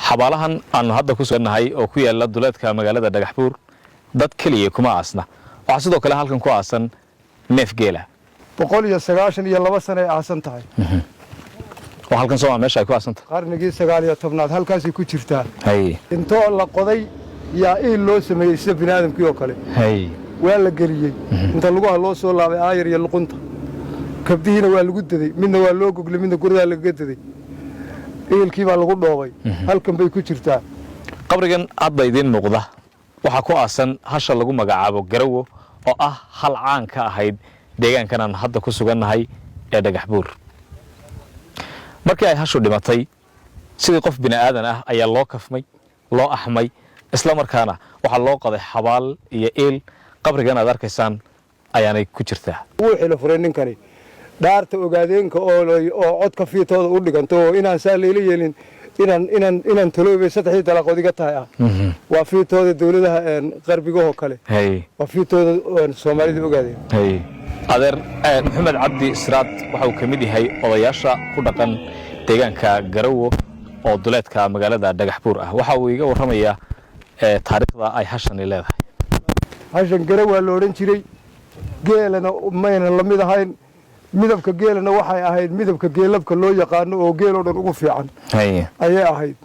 Xabaalahan aanu hadda ku sugannahay oo ku yaala duleedka magaalada Dhagaxbuur, dad keliya kuma aasna. Waxaa sidoo kale halkan ku aasan neef geela. 192 sana ay aasan tahay. Oo halkan sooma meesha ay ku aasan tahay? Qarnigii 19aad halkaasay ku jirtaa. Intoo la qoday yaa iil loo sameeyey sida bini aadamkii oo kale. Waa la geliyey, inta lugaha loo soo laabay aayar iyo luqunta, kabdihiina waa lagu daday, midna waa loo goglay, midna guridaa lagaga daday, iilkii baa lagu dhoobay. Halkan bay ku jirtaa. Qabrigan hadda idiin muuqda waxaa ku aasan hasha lagu magacaabo Garawo, oo ah hal caan ka ahayd deegaankan aan hadda ku sugannahay ee Dhagaxbuur. Markii ay hashu dhimatay, sidii qof bini aadan ah ayaa loo kafmay, loo axmay, isla markaana waxaa loo qoday xabaal iyo iil. Qabrigan aad arkaysaan ayaanay ku jirtaa. Wuu xilo furay ninkani dhaarta Ogaadeenka oo codka fiitooda u dhiganto oo inaan saa layla yeelin, inaan taloobay saddexdii dalaaqood iga tahay ah. Waa fiitooda dowladaha qarbigahoo kale. Waa fiitooda Soomaalida Ogaadeen. Adeer Maxamed Cabdi Siraad waxa uu ka mid yahay odayaasha ku dhaqan deegaanka Garawo oo duleedka magaalada Dhagaxbuur ah. Waxa uu iga warramayaa taariikhda ay hashani leedahay. Hashan Garawaa la odhan jiray. Geelana maynan la mid ahayn. Midabka geelana waxay ahayd midabka geelabka loo yaqaano oo geeloo dhan ugu fiican ayay ahayd.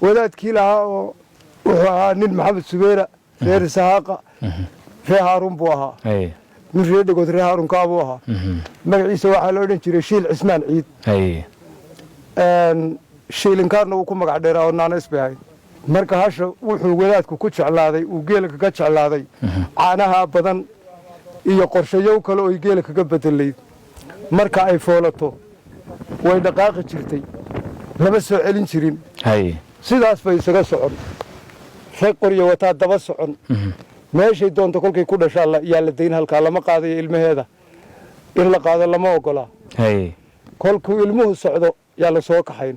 Wadaadkii lahaa oo wuxuu ahaa nin Maxamed Subeera, reer Isahaaqa, reer Haaruun buu ahaa. Nin reer Dhegood, reer Haaruunkaa buu ahaa. Magaciisa waxaa la odhan jiray Shiil Cismaan Ciid. Shiilinkaarna wuu ku magac dheeraa oo naanays bay ahayd. Marka hasha wuxuu wadaadku ku jeclaaday, uu geela kaga jeclaaday, caanaha badan iyo qorshayow kale oy geela kaga bedelayd. Marka ay foolato way dhaqaaqi jirtay, lama soo celin jirin. Sidaas bay isaga socon, rag qoryo wataa daba socon. Meeshay doonto kolkay ku dhashaa yaa la dayn. Halkaa lama qaadayo ilmaheeda, in la qaado lama ogolaa. Kolkuu ilmuhu socdo yaa la soo kaxayn.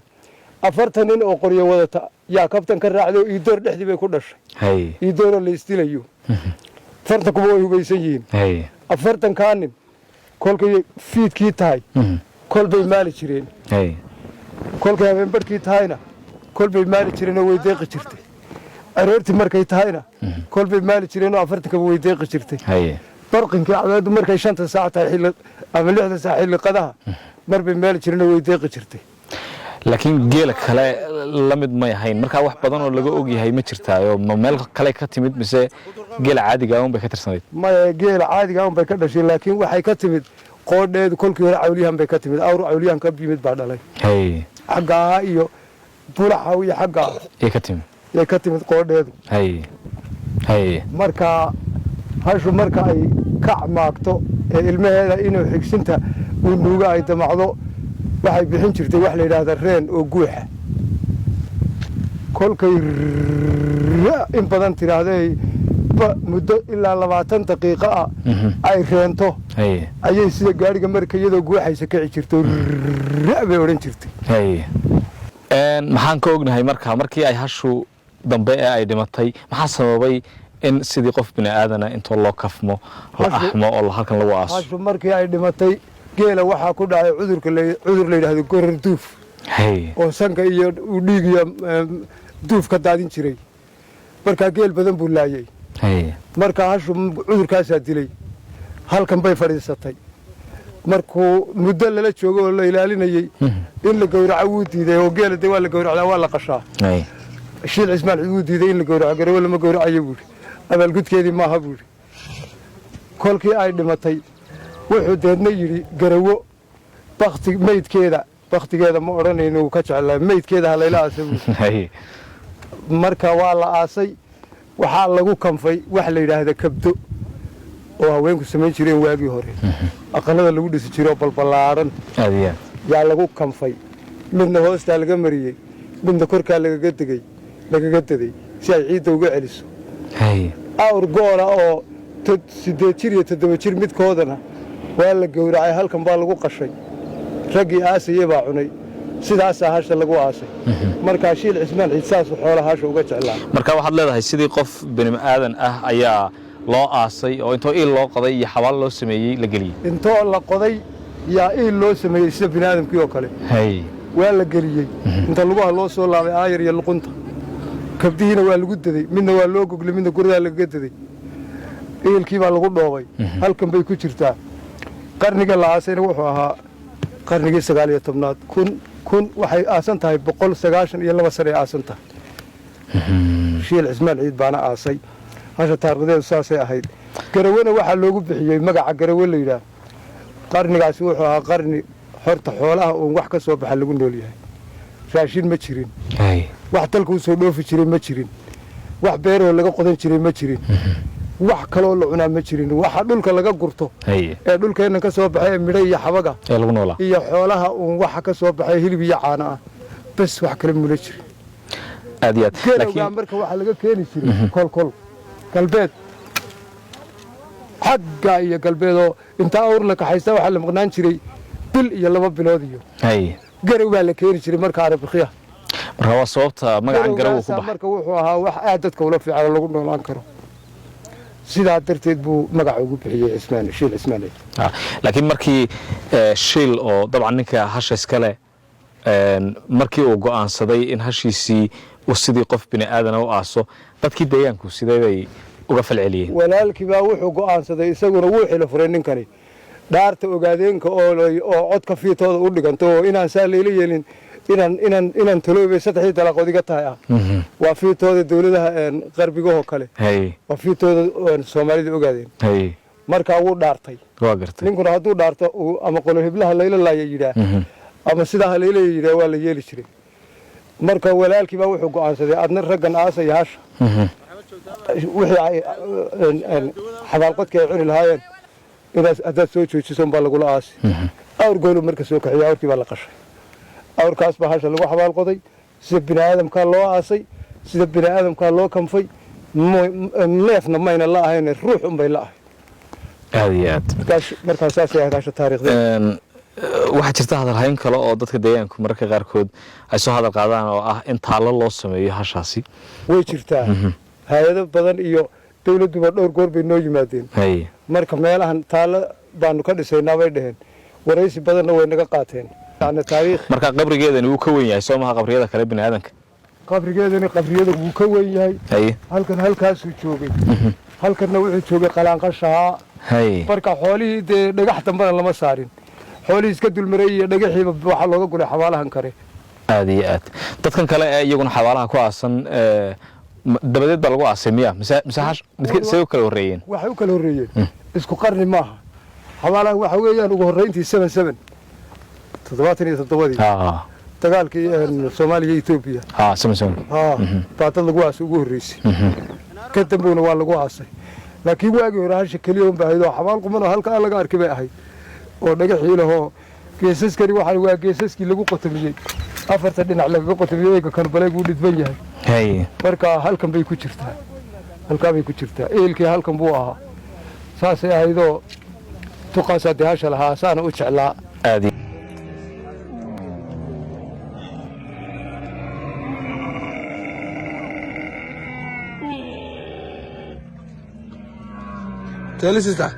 40 nin oo qoryo wadata yaa kabtan ka raacday oo Iidoor dhexdii bay ku dhashay. Iidooroo la isdilayo, 40kuba way hubaysan yihiin. 40kaa nin kolkay fiidkii tahay kol bay maali jireen, kolkay habeenbarhkii tahayna kol bay maali jireenoo way deeqi jirtay. Aroortii markay tahayna kol bay maali jireenoo 40kaba way deeqi jirtay. Barqinkii cadceeddu markay 5ta saac tahay xilli ama 6da saac xilli qadaha mar bay maali jireenoo way deeqi jirtay. Laakiin geela kale la mid may ahayn. Markaa wax badan oo laga og yahay ma jirtaayo? Ma meel kale ka timid mise geela caadiga un bay ka tirsanayd? Maya, geela caadiga un bay ka dhashay, laakiin waxay ka timid qoodheedu kolkii hore Cawliyahan bay ka timid. Awr Cawliyahan ka yimid baa dhalay. Xaggaa iyo Bulaxaw iyo xaggaa Yay ka timid? Yay ka timid qoodheedu. Haye haye Marka hashu marka ay kac maagto ee ilmaheeda inuu xigsinta uu nuuga ay damacdo, waxay bixin jirtay wax la yidhaahda reen oo guuxa. Kolkay in badan tidhaahday, muddo ilaa 20 daqiiqo ah ay reento, ayay sida gaadhiga marka iyadoo guuxaysa kici jirto, ra bay odhan jirtay. Maxaan ka ognahay marka markii ay hashu dambe ee ay dhimatay, maxaa sababay in sidii qof bini aadana intoo loo kafmo la axmo oo halkan lagu aaso? Hashu markii ay dhimatay, geela waxaa ku dhacay cudurka cudur la yidhahdo gorar duuf oo sanka iyo uu dhiig iyo duuf ka daadin jiray. Markaa geel badan buu laayey. Marka hashu cudurkaasaa dilay. Halkan bay fadhiisatay. Markuu muddo lala joogo oo la ilaalinayey, in la gowraco wuu diiday. Oo geela de waa la gowracdaa, waa la qashaa. Shiil Cismaan wuu diiday in la gowraco. "Garawo lama gowracayo," buuhi, "abaalgudkeedii maaha," buuhi. Kolkii ay dhimatay wuxuu deedna yidhi, "Garawo bakti meydkeeda, baktigeeda ma odhanayno, wuu ka jeclaa, meydkeeda ha layla aasa," buuhi. Marka waa la aasay. Waxaa lagu kanfay wax la yidhaahda kabdo oo haweenku samayn jireen waagii hore, aqalada lagu dhisi jiroo balballaaran Aad iyo aad. yaa lagu kanfay. Midna hoostaa laga mariyey, midna korkaa lagaga degay, lagaga daday si ay ciidda uga celiso. Awr goola oo 8 jir iyo 7 jir midkoodana waa la gowracay. Halkan baa lagu qashay, raggii aasayey baa cunay. Sidaasaa hasha lagu aasay. Markaa Shiil Cismaan Ciid saasuu xoolaha hasha uga jeclaa. Marka waxaad leedahay sidii qof bini aadan ah ayaa loo aasay oo intoo iil loo qoday iyo xabaal loo sameeyey la geliyey? Intoo la qoday yaa iil loo sameeyey sida bini aadamkii oo kale. Waa la geliyey inta lugaha loo soo laabay aayar iyo luqunta. Kabdihiina waa lagu daday, midna waa loo goglay, midna guridaa lagaga daday. Ehelkii baa lagu dhoobay. Halkan bay ku jirtaa. Qarniga la aasayna wuxuu ahaa qarnigii 19aad. Kun waxay aasan tahay 192 sanay aasan tahay. Shiil Cismaan Ciid baana aasay hasha. Taariikhdeedu saasay ahayd. Garawena waxaa loogu bixiyey magaca Garawe la yidhaah. Qarnigaasi wuxuu ahaa qarni horta xoolaha uun wax ka soo baxa lagu nool yahay. Raashin ma jirin, wax dalka u soo dhoofi jiray ma jirin, wax beerahoo laga qodan jiray ma jirin, wax kaloo la cunaa ma jirin. Waxa dhulka laga gurto ee dhulkeennan ka soo baxay ee midho iyo xabaga ee lagu noolaa iyo xoolaha uun waxa ka soo baxay hilib iyo caano ah bes, wax kale mula jirin. Aad iyo aad. Garowgaa laakiin marka waxaa laga keeni jiray kolkol galbeed, xaggaa iyo galbeedoo intaa awr la kaxaysta waxaa la maqnaan jiray bil iyo 2 bilood iyo garow baa la keeni jiray marka arabikhiya. Marka waa sababta magacan Garawo ku Garowgaasaa baxay. Marka wuxuu ahaa wax aad dadka ula fiican oo lagu noolaan karo. Sidaa darteed buu magaca ugu bixiyey Cismaan, Shiil Cismaan Ciid. Laakiin markii Shiil oo dabcan ninka hasha iskale markii uu go'aansaday in hashiisii uu sidii qof bini aadana u aaso, dadkii deegaanku sidee bay uga falceliyeen? Walaalkii baa wuxuu go'aansaday, isaguna wuu xilo furay ninkani dhaarta ogaadeenka oo codka fiitooda u dhiganto oo inaan saa layla yeelin, inaan taloobay saddexdii dalaaqood iga tahay ah. Waa fiitooda dowladaha qarbigahoo kale. Waa fiitooda Soomaalida ogaadeen. Markaa wuu dhaartay. Waa gartay. Ninkuna hadduu dhaarto ama qolo heblaha layla laaya yidhaah ama sidaa ha layla yidhaah, waa la yeeli jiray. Marka walaalkii baa wuxuu go'aansaday adna raggan aasaya hasha wixii ay xabaalqodkii ay cuni lahaayeen inaad haddaad soo joojiso baa lagula aasi. Awr goolu marka soo kaxiyey, awrkii baa la qashay, awrkaas baa hasha lagu xabaalqoday. Sida bini aadamkaa loo aasay, sida bini aadamkaa loo kanfay. Neefna mayna la ahayn, ruux unbay la ahayd. Aad iyo aad. Markaas saasay ahayd hasha taariikhdeeda. Waxaa jirta hadalhayn kale oo dadka deegaanku mararka qaarkood ay soo hadal qaadaan oo ah in taallo loo sameeyo hashaasi. Way jirtaa. Hay-ado badan iyo dowladduba dhowr goor bay noo yimaadeen. Marka meelahan taallo baanu ka dhisaynaa bay dhaheen. Waraysi badanna way naga qaateen, yacni taariikh. Marka qabrigeedani wuu ka weyn yahay, soo maha, qabriyada kale bini aadanka? Qabrigeedani qabriyada wuu ka weyn yahay. Halkan halkaasuu joogay, halkanna wuxuu joogay qalaanqashahaa. Marka xoolihii dee dhagax dambena lama saarin, xoolihii iska dulmaray iyo dhagaxiiba waxaa looga guray xabaalahan kale. Aad iyo aad. Dadkan kale ee iyaguna xabaalaha ku aasan dabadeed baa lagu aasay miya, mise hash midka say u kala horreeyeen? Waxay u kala horreeyeen isku qarni maaha. Xabaalahan waxa weeyaan ugu horreyntii 77, 77-dii, dagaalkii Soomaaliya iyo Etoobiya. Ha, 77. Haa, baa dad lagu aasay ugu horreysay. Ka dambowna waa lagu aasay. Laakiin waagii hore hasha keliya un ba ahayd oo xabaal quman oo halkaa laga arkay bay ahayd oo dhagaxii lahoo geesaskani waxaan waa geesaskii lagu qotomiyey, afarta dhinac lagaga qotomiyey. Eega kan baleeg wuu dhidban yahay. Marka halkan bay ku jirtaa, halkaa bay ku jirtaa. Eelkii halkan buu ahaa. Saasay ahaydoo tuqaasaa dee hasha lahaa, saana u jeclaa. Aad. Tell sister.